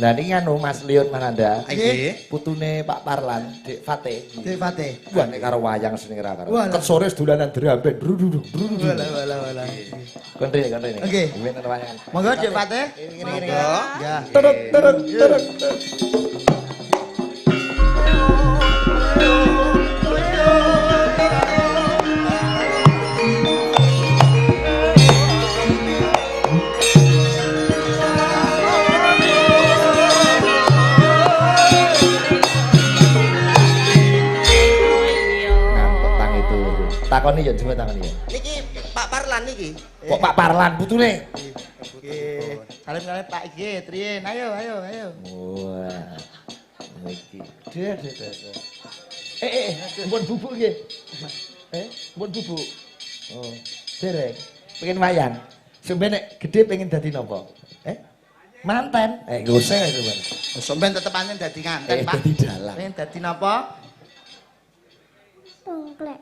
Lah niki anu Mas Leon Mananda. Nggih. Putune Pak Parlan, Dik Fate. Dik Fate. Wah nek karo wayang seneng ra karo. Walah. Ket sore dolanan drum band. Brududung, brududung. Walah walah walah. Kon rene, kon rene. Oke. Ngene wayangan. Monggo Dik Fate. Monggo. Ya. Terus terus terus. Ngantuk tangi turu. Takoni ya coba takoni ya. Niki Pak Parlan niki. Kok Pak Parlan putune? Nggih. Salim-salim Pak nggih, Trien. Ayo ayo ayo. Wah. Niki. Deh deh deh. Eh, pun bubuk nggih. Pun bubuk. Oh, dereng. Pengen wayang. Sampe nek gede pengen dadi napa? Manten. Nggak usah itu, Bang. Sampeyan tetep pancen dadi nganten, Pak. Dadi dalang. Pengen dadi napa? Tongklek.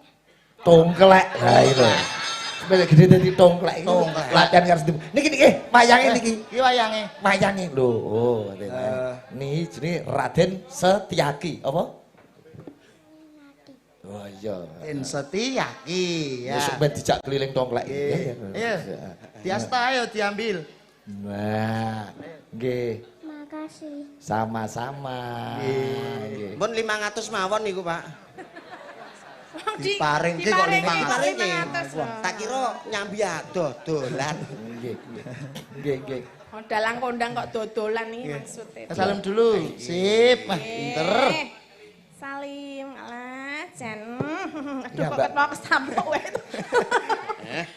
Tongklek. Lah itu. Sampe nek gede dadi tongklek iku. Tongklek. Latihan karo Niki niki wayange niki. Iki wayange. Wayange lho. Oh, niki jenenge Raden Setiaki, apa? Oh iya. Den Setiaki ya. Besok ben dijak keliling tongklek. Nggih. Iya. Diasta ayo diambil. Nah, nggih, Makasih. sama-sama. Nggih. Mun 500 mawon niku, Pak. Diparingke kok Diparingke. 500. Tak kira nyambi adoh dolan. Nggih. Nggih, nggih. Oh, dalang kondang kok dodolan iki maksudnya. Salam dulu. Sip, wah pinter. Salim, alah, jan. Aduh Ya, kok Mbak. ketok kesampuk wae.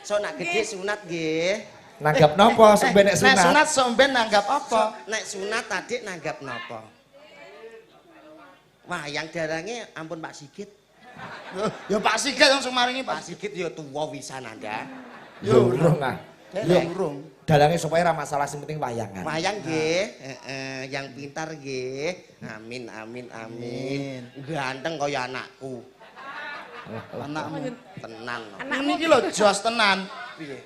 So nak gede sunat nggih. Nanggap napa sampe nek Nek sunat? sunat somben nanggap apa? Nek sunat adik nanggap napa? Wayang darange ampun Pak Sigit. Ya Pak Sigit langsung maringi Pak Pak. Sigit ya tuwa wisan Anda. Yo urung ah. Ya urung. Dalange supaya ora masalah sing penting wayangan. Wayang nggih, heeh, yang pintar nggih. Amin amin amin. Ganteng kaya anakku. Anakmu. Tenan. Anakmu Niki lho jos tenan.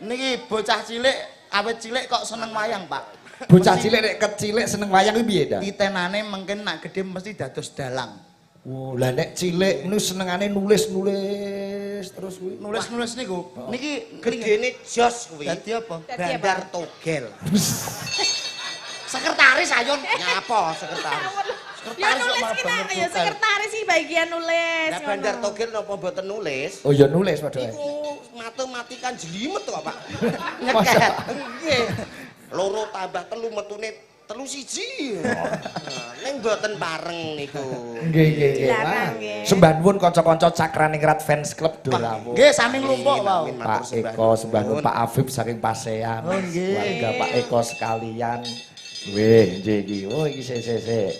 Niki bocah cilik, awet cilik kok seneng wayang, Pak. Bocah cilik nek kecilik seneng wayang kuwi piye ta? Titenane mungkin nak gede mesti dados dalang. Oh, lah nek cilik niku senengane nulis-nulis terus kuwi. Nulis-nulis niku. Niki Gedene jos kuwi. dadi apa? Dadi apa? Bandar Togel. Sekretaris ayon. Nyapa sekretaris? Ya Sekretaris kok nulis malah kita, bandar ya togel. sekretaris sih bagian nulis. Lah Bandar Togel napa mboten nulis? Oh ya nulis padha. Iku matematika jelimet kok, Pak. Masa? Nggih. Loro tambah telu metune 3 1. Nah, ning mboten pareng niku. Nggih nggih nggih. Dilarang, Wah. nggih. Sembah nuwun kanca-kanca Cakraningrat Fans Club do rawuh. Nggih, sami nglumpuk Amin, wau. amin, matur Pak sembah Eko sembah nuwun nuwun. Pak Afif saking Pasean. Oh, nggih. Warga Pak Eko sekalian. Wih, nggih iki. Oh iki sik sik sik.